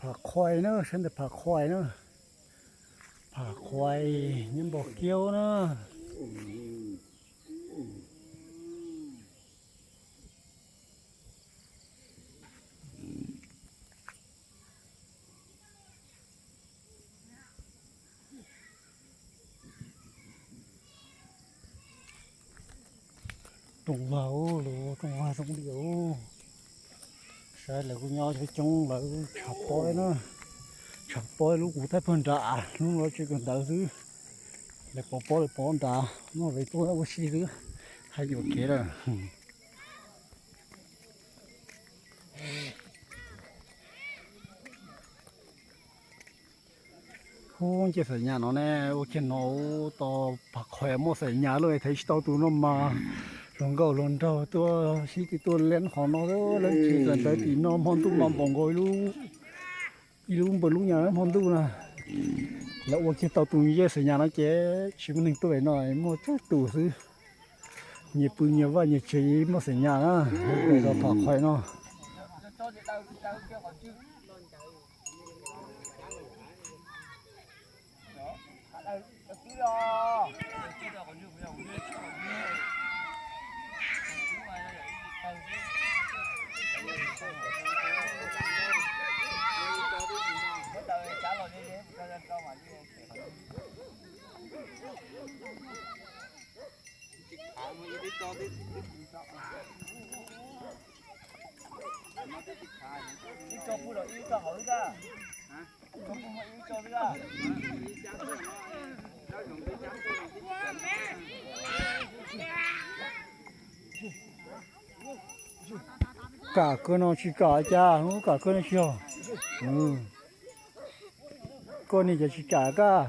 ຜາຄວາຍເນາະ, ຊັ້ນແຕ່ຜາຄວາຍເນາະ, ຜາຄວາຍຍັງບໍ່ກ່ຽວເນາະ. ຕົງວ່າ ໂອ້ ໂຫຼ ຕົງວ່າຕົງດຽວ ໃຊ່ແລ້ວ ກູຍອມໃຫ້ຈົງແລ້ວ ສາມປອຍນະ ສາມປອຍ ລູກກູແທ້ເພິ່ນດາ ລຸງລອຍຊິກັນດາຊື້ ແລ້ວປອປອຍ ແລ້ວປອນດາ ມາໄວ້ຕົງແລ້ວບໍ່ຊີ້ຊື້ ໃຫ້ໂອເຄລະ. ໂອ້ ເຈັບໃສ່ຍາເນາະແນ່ ໂອເຄເນາະ ຕໍ່ຜາກແຄມໝົດໃສ່ຍາເລີຍ ໄທຊິເຕົ້າຕູນອກມາ ລອງເກົ້າລອນເຕົ້າຕົວຊິຕິຕົວແລ່ນຂອງເນາະເດີ ແລ່ນຂີ່ກັນໄປຕີນອກ ຮອນຕຸ້ມມາບ່ອງກອຍລູກ ອີລູກເປີດລູກຍາຮອນຕຸ້ນນະ ແລ້ວໂອເຄເຕົ້າຕູນເຢັບໃສ່ຍາເນາະ ເຈັບຊິມາໜຶ່ງຕົວໜ້ອຍ ໝົດຈັກຕູຊື່ ເຍປືນເຍວ່າເຍເຈໝົດໃສ່ຍານະ ໄປກໍຝາກຂ້ອຍເນາະ. Cả cơ nó chỉ cả cha, nó cả cơ nó chiều. Ừ. Cơ này chỉ cả cả.